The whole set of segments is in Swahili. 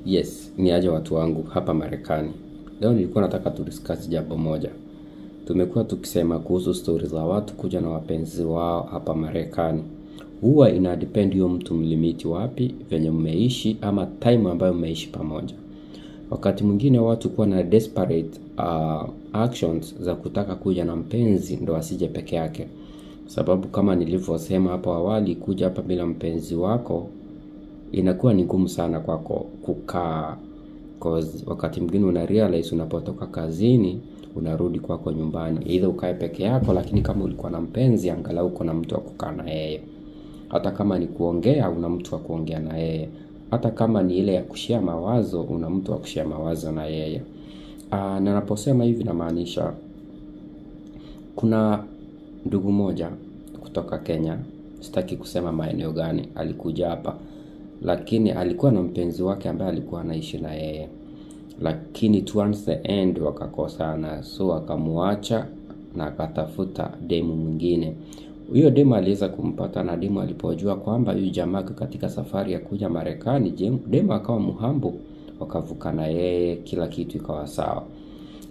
Yes, ni aje watu wangu hapa Marekani. Leo nilikuwa nataka tu discuss jambo moja. Tumekuwa tukisema kuhusu stori za watu kuja na wapenzi wao hapa Marekani. Huwa ina depend hiyo mtu mlimeet wapi, venye mmeishi ama time ambayo mmeishi pamoja. Wakati mwingine watu kuwa na desperate actions za kutaka kuja na mpenzi ndo asije peke yake. Sababu kama nilivyosema hapo awali, kuja hapa bila mpenzi wako inakuwa ni ngumu sana kwako kukaa, 'cause wakati mwingine una realize unapotoka kazini unarudi kwako nyumbani, either ukae peke yako, lakini kama ulikuwa na mpenzi angalau uko na mtu wa kukaa na yeye. Hata kama ni kuongea, una mtu wa kuongea na yeye. Hata kama ni ile ya kushare mawazo, una mtu wa kushare mawazo na yeye. Na naposema hivi namaanisha kuna ndugu moja kutoka Kenya, sitaki kusema maeneo gani, alikuja hapa, lakini alikuwa na mpenzi wake ambaye alikuwa anaishi na yeye, lakini towards the end wakakosana, so akamuacha na akatafuta demu mwingine. Huyo demu aliweza kumpata, na demu alipojua kwamba huyu jamaa ako katika safari ya kuja Marekani, demu akawa mhambo, wakavuka na yeye, kila kitu ikawa sawa.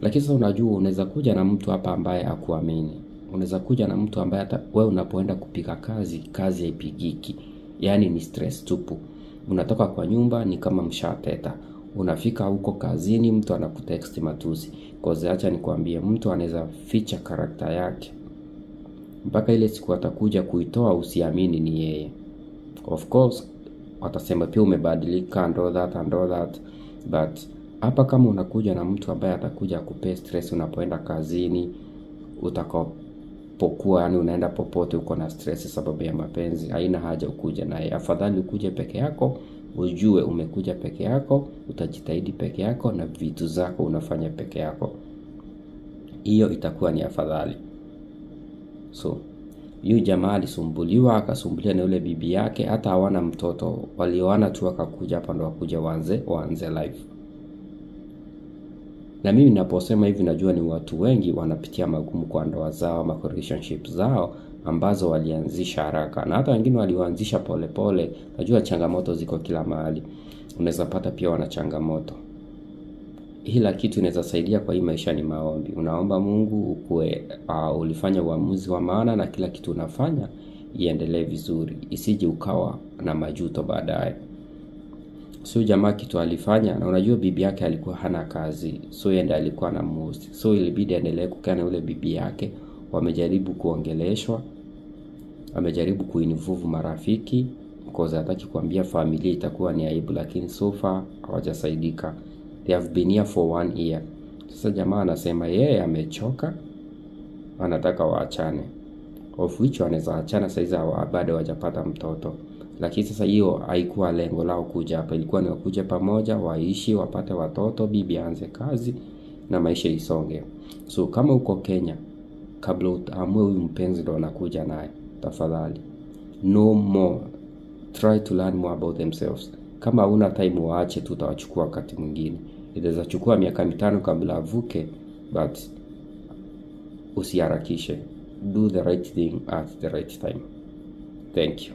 Lakini sasa unajua, unaweza kuja na mtu hapa ambaye hakuamini. Unaweza kuja na mtu ambaye hata wewe unapoenda kupiga kazi, kazi haipigiki. Yaani ni stress tupu. Unatoka kwa nyumba ni kama mshateta. Unafika huko kazini mtu anakutext matusi. 'Cause acha nikwambie, mtu anaweza ficha character yake mpaka ile siku atakuja kuitoa, usiamini ni yeye. Of course watasema pia umebadilika and all that and all that, but hapa kama unakuja na mtu ambaye atakuja akupee stress unapoenda kazini, utakapokuwa yani unaenda popote uko na stress sababu ya mapenzi, haina haja ukuja naye. Afadhali ukuje peke yako, ujue umekuja peke yako, utajitahidi peke yako na vitu zako unafanya peke yako. Hiyo itakuwa ni afadhali. So huyu jamaa alisumbuliwa, akasumbuliwa na yule bibi yake, hata hawana mtoto, walioana tu wakakuja hapa ndo wakuja waanze life. Na mimi ninaposema hivi najua ni watu wengi wanapitia magumu kwa ndoa zao ama kwa relationship zao ambazo walianzisha haraka, na hata wengine walioanzisha polepole. Najua changamoto ziko kila mahali, unaweza pata pia wana changamoto. Ila kitu inaweza saidia kwa hii maisha ni maombi. Unaomba Mungu ukue, ulifanya uamuzi wa maana na kila kitu unafanya iendelee vizuri, isije ukawa na majuto baadaye. So jamaa kitu alifanya, na unajua bibi yake alikuwa hana kazi, so yeye ndiye alikuwa na most, so ilibidi aendelee kukaa na yule bibi yake. Wamejaribu kuongeleshwa, wamejaribu kuinvolve marafiki, because hataki kuambia familia itakuwa ni aibu, lakini so far hawajasaidika. They have been here for one year. Sasa jamaa anasema yeye amechoka, anataka waachane, of which wanaweza achana saizi bado hawajapata mtoto. Lakini sasa hiyo haikuwa lengo lao kuja hapa, ilikuwa ni wakuja pamoja, waishi, wapate watoto, bibi aanze kazi na maisha isonge. So kama uko Kenya, kabla utaamue huyu mpenzi ndo anakuja naye, tafadhali no more, try to learn more about themselves. Kama huna time waache tu, utawachukua wakati mwingine. Inaweza chukua miaka 5 kabla avuke, but usiharakishe. Do the right thing at the right time. Thank you.